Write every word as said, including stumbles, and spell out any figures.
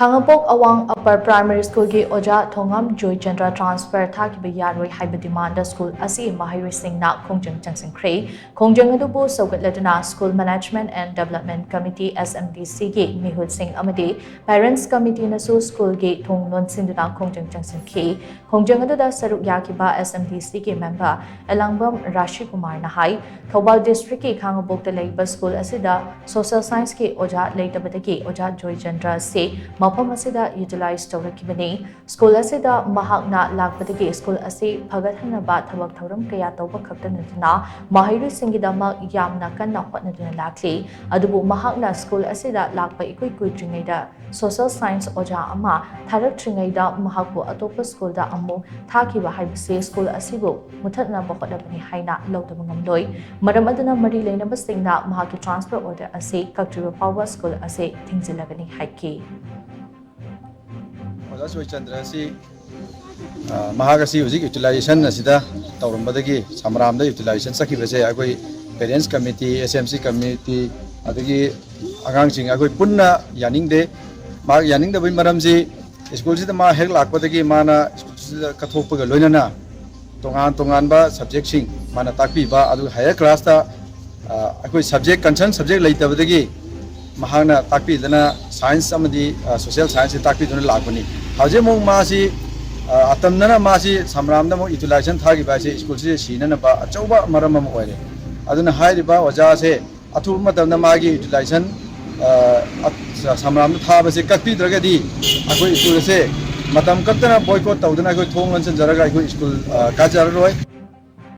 ꯈꯥꯉꯕꯣꯛ ꯑꯋꯥꯡ upper primary ꯁ꯭ꯀꯨꯜꯒꯤ ꯑꯣꯖꯥ ꯊꯣꯉꯥꯝ ꯖꯣꯏꯆꯟꯗ꯭ꯔ ꯇ꯭ꯔꯥꯟꯁꯐꯔ ꯊꯥꯈꯤꯕ ꯌꯥꯔꯣꯏ ꯍꯥꯏꯕ ꯗꯤꯃꯥꯟꯗ ꯁ꯭ꯀꯨꯜ ꯑꯁꯤꯒꯤ ꯃꯍꯩꯔꯣꯏꯁꯤꯡꯅ ꯈꯣꯡꯖꯪ ꯆꯪꯁꯤꯟꯈ꯭ꯔꯦ꯫ ꯈꯣꯡꯖꯪ ꯑꯗꯨꯕꯨ ꯁꯧꯒꯠꯂꯗꯨꯅ School Management and Development Committee, S M D C ꯒꯤ ꯃꯤꯍꯨꯠꯁꯤꯡ ꯑꯃꯗꯤ Parents Committeeꯅꯁꯨ ꯁ꯭ꯀꯨꯜꯒꯤ ꯊꯣꯡ ꯂꯣꯟꯁꯤꯟꯗꯨꯅ ꯈꯣꯡꯖꯪ ꯆꯪꯁꯤꯟꯈꯤ꯫ ꯈꯣꯡꯖꯪ ꯑꯗꯨꯗ ꯁꯔꯨꯛ ꯌꯥꯈꯤꯕ S M D C ꯒꯤ ꯃꯦꯝꯕꯔ ꯑꯦꯂꯥꯡꯕꯝ ꯔꯥꯁꯤꯀꯨꯃꯥꯔꯅ ꯍꯥꯏ, ꯊꯧꯕꯥꯜ ꯗꯤꯁꯇ꯭ꯔꯤꯛꯀꯤ ꯈꯥꯉꯕꯣꯛꯇ ꯂꯩꯕ ꯁ꯭ꯀꯨꯜ ꯑꯁꯤꯗ ꯁꯣꯁꯤꯌꯦꯜ ꯁꯥꯏꯟꯁꯀꯤ ꯑꯣꯖꯥ ꯂꯩꯇꯕꯗꯒꯤ ꯑꯣꯖꯥ ꯖꯣꯏꯆꯟꯗ꯭ꯔ ꯑꯁꯤ ꯃꯐꯝ ꯑꯁꯤꯗ ꯌꯨꯇꯤꯂꯥꯏꯖ ꯇꯧꯔꯛꯈꯤꯕꯅꯤ꯫ ꯁ꯭ꯀꯨꯜ ꯑꯁꯤꯗ ꯃꯍꯥꯛꯅ ꯂꯥꯛꯄꯗꯒꯤ ꯁ꯭ꯀꯨꯜ ꯑꯁꯤ ꯐꯒꯠꯍꯟꯅꯕ ꯊꯕꯛ ꯊꯧꯔꯝ ꯀꯌꯥ ꯇꯧꯕ ꯈꯛꯇ ꯅꯠꯇꯅ ꯃꯍꯩꯔꯣꯏꯁꯤꯡꯒꯤꯗꯃꯛ ꯌꯥꯝꯅ ꯀꯟꯅ ꯍꯣꯠꯅꯗꯨꯅ ꯂꯥꯛꯂꯤ꯫ ꯑꯗꯨꯕꯨ ꯃꯍꯥꯛꯅ ꯁ꯭ꯀꯨꯜ ꯑꯁꯤꯗ ꯂꯥꯛꯄ ꯏꯀꯨꯏ ꯀꯨꯏꯗ꯭ꯔꯤꯉꯩꯗ ꯁꯣꯁꯤꯌꯦꯜ ꯁꯥꯏꯟꯁ ꯑꯣꯖꯥ ꯑꯃ ꯊꯥꯔꯛꯇ꯭ꯔꯤꯉꯩꯗ ꯃꯍꯥꯛꯄꯨ ꯑꯇꯣꯞꯄ ꯁ꯭ꯀꯨꯜꯗ ꯑꯃꯨꯛ ꯊꯥꯈꯤꯕ ꯍꯥꯏꯕꯁꯤ ꯁ꯭ꯀꯨꯜ ꯑꯁꯤꯕꯨ ꯃꯨꯊꯠꯅꯕ ꯍꯣꯠꯅꯕꯅꯤ ꯍꯥꯏꯅ ꯂꯧꯗꯕ ꯉꯝꯂꯣꯏ꯫ ꯃꯔꯝ ꯑꯗꯨꯅ ꯃꯔꯤ ꯂꯩꯅꯕꯁꯤꯡꯅ ꯃꯍꯥꯛꯀꯤ ꯇ꯭ꯔꯥꯟꯁꯐꯔ ꯑꯣꯔꯗꯔ ꯑꯁꯤ ꯀꯛꯇ꯭ꯔꯤꯕ ꯐꯥꯎꯕ ꯁ꯭ꯀꯨꯜ ꯑꯁꯤ ꯊꯤꯡꯖꯤꯜꯂꯒꯅꯤ ꯍꯥꯏꯈꯤ꯫ ꯑꯣꯖꯥ ꯖꯣꯏꯆꯟꯗ꯭ꯔ ꯑꯁꯤ, ꯑ, ꯃꯍꯥꯛ ꯑꯁꯤ ꯍꯧꯖꯤꯛ ꯌꯨꯇꯤꯂꯥꯏꯖꯦꯁꯟ ꯑꯁꯤꯗ ꯇꯧꯔꯝꯕꯗꯒꯤ ꯁꯝꯔꯥꯝꯗ ꯌꯨꯇꯤꯂꯥꯏꯖꯦꯁꯟ ꯆꯠꯈꯤꯕꯁꯦ ꯑꯩꯈꯣꯏ Parents Committee, S M C Committee, ꯑꯗꯒꯤ ꯑꯉꯥꯡꯁꯤꯡ ꯑꯩꯈꯣꯏ ꯄꯨꯟꯅ ꯌꯥꯅꯤꯡꯗꯦ꯫ ꯃꯍꯥꯛ ꯌꯥꯅꯤꯡꯗꯕꯒꯤ ꯃꯔꯝꯁꯤ ꯁ꯭ꯀꯨꯜꯁꯤꯗ ꯃꯥ ꯍꯦꯛ ꯂꯥꯛꯄꯗꯒꯤ ꯃꯥꯅ ꯁ꯭ꯀꯨꯜꯁꯤꯗ ꯀꯠꯊꯣꯛꯄꯒ ꯂꯣꯏꯅꯅ ꯇꯣꯉꯥꯟ ꯇꯣꯉꯥꯟꯕ ꯁꯕꯖꯦꯛꯁꯤꯡ ꯃꯥꯅ ꯇꯥꯛꯄꯤꯕ, ꯑꯗꯨꯒ ꯍꯥꯌꯔ ꯀ꯭ꯂꯥꯁꯇ, ꯑ, ꯑꯩꯈꯣꯏ ꯁꯕꯖꯦꯛ, ꯀꯟꯁꯔꯟ ꯁꯕꯖꯦꯛ ꯂꯩꯇꯕꯗꯒꯤ ꯃꯍꯥꯛꯅ ꯇꯥꯛꯄꯤꯗꯅ ꯁꯥꯏꯟꯁ ꯑꯃꯗꯤ, ꯑ, ꯁꯣꯁꯤꯌꯦꯜ ꯁꯥꯏꯟꯁꯁꯦ ꯇꯥꯛꯄꯤꯗꯨꯅ ꯂꯥꯛꯄꯅꯤ꯫ ꯍꯧꯖꯤꯛ ꯑꯃꯨꯛ ꯃꯥꯁꯤ, ꯑ, ꯑꯇꯝꯅꯅ ꯃꯥꯁꯤ ꯁꯝꯔꯥꯝꯗ ꯑꯃꯨꯛ ꯌꯨꯇꯤꯂꯥꯏꯖꯦꯁꯟ ꯊꯥꯈꯤꯕ ꯍꯥꯏꯁꯦ ꯁ꯭ꯀꯨꯜꯁꯤꯗ ꯁꯤꯅꯅꯕ ꯑꯆꯧꯕ ꯃꯔꯝ ꯑꯃ ꯑꯣꯏꯔꯦ꯫ ꯑꯗꯨꯅ ꯍꯥꯏꯔꯤꯕ ꯑꯣꯖꯥꯁꯦ ꯑꯊꯨꯕ ꯃꯇꯝꯗ ꯃꯥꯒꯤ ꯌꯨꯇꯤꯂꯥꯏꯖꯦꯁꯟ, ꯑ, ꯑ, ꯁꯝꯔꯥꯝꯗ ꯊꯥꯕꯁꯦ ꯀꯛꯄꯤꯗ꯭ꯔꯒꯗꯤ ꯑꯩꯈꯣꯏ ꯁ꯭ꯀꯨꯜ ꯑꯁꯦ ꯃꯇꯝ ꯀꯛꯇꯅ ꯕꯣꯏꯀꯣꯠ ꯇꯧꯗꯅ ꯑꯩꯈꯣꯏ ꯊꯣꯡ ꯂꯣꯟꯁꯤꯟꯖꯔꯒ ꯑꯩꯈꯣꯏ ꯁ꯭ꯀꯨꯜ, ꯑ, ꯀꯥꯖꯔꯔꯣꯏ꯫